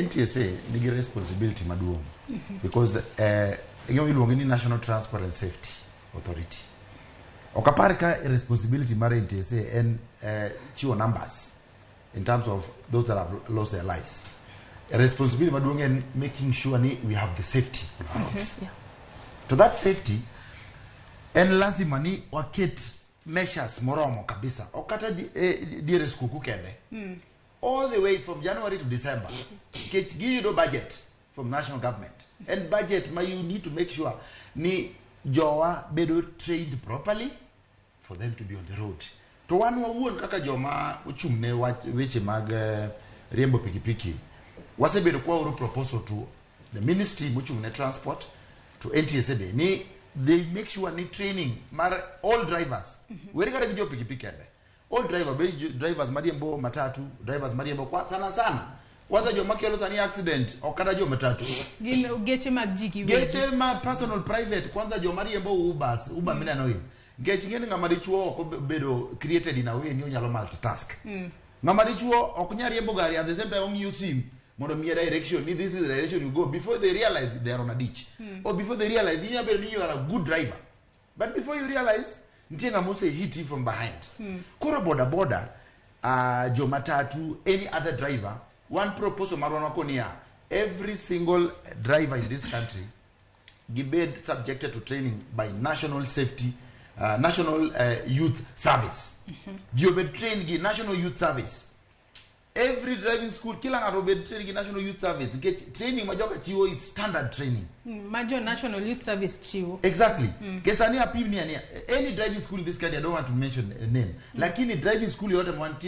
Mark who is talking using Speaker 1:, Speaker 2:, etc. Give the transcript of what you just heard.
Speaker 1: NTSA nigi responsibility maduong' because gima iluongo ni National Transport and Safety Authority. Ok apar ka responsibility mar NTSA en chiwo numbers in terms of those that have lost their lives. Responsibility maduong' en making sure ni we have the safety on our roads. To that safety en lazima ni waket measures moromo kabisa, ok kata diere skuku kende, all the way from January to December, nikech giyudo budget from national government, and budget ma you need to make sure ni jowa bedo trained properly for them to be on the road. To wan wawuon kaka joma ochung' ne weche mag riembo pikipiki, wasebedo kwaoro proposal to the ministry mochung' ne transport, to NTSA be, ni they make sure ni training mar all drivers, weri kata gi jo pikipiki kende, all driver, be drivers mariembo matatu, drivers mariembo kwa, sana sana kwanza joma kelo sani accident ok kata jo matatu.
Speaker 2: Gin geche mag ji giwegi.
Speaker 1: Geche ma personal, private, kwanza joma riembo Ubers, Uber mineno gi, nikech ing'eni ng'ama dichuo ok obedo created in a way ni onyalo multitask. Ng'ama dichuo ok nyal riembo gari, at the same time ong'iyo sim mondo miye direction ni this is the direction you go. Before they realize, they are on a ditch, or before they realize, inyalo bedo ni you are a good driver, but before you realize, nitie ng'ama ose hit you from behind. Koro boda boda, jomatatu, any other driver, one proposal marwa wako niya, every single driver in this country gibed subjected to training by national safety, National Youth Service. Ji obed trained gi National Youth Service. Every driving school, kila ng'ato obed trained gi National Youth Service, nikech training ma joka chiwo is standard training.
Speaker 2: Ma jo National Youth Service chiwo.
Speaker 1: Exactly. Nikech sani apim ni any driving school in this country, I don't want to mention a name, lakini driving school yote mantie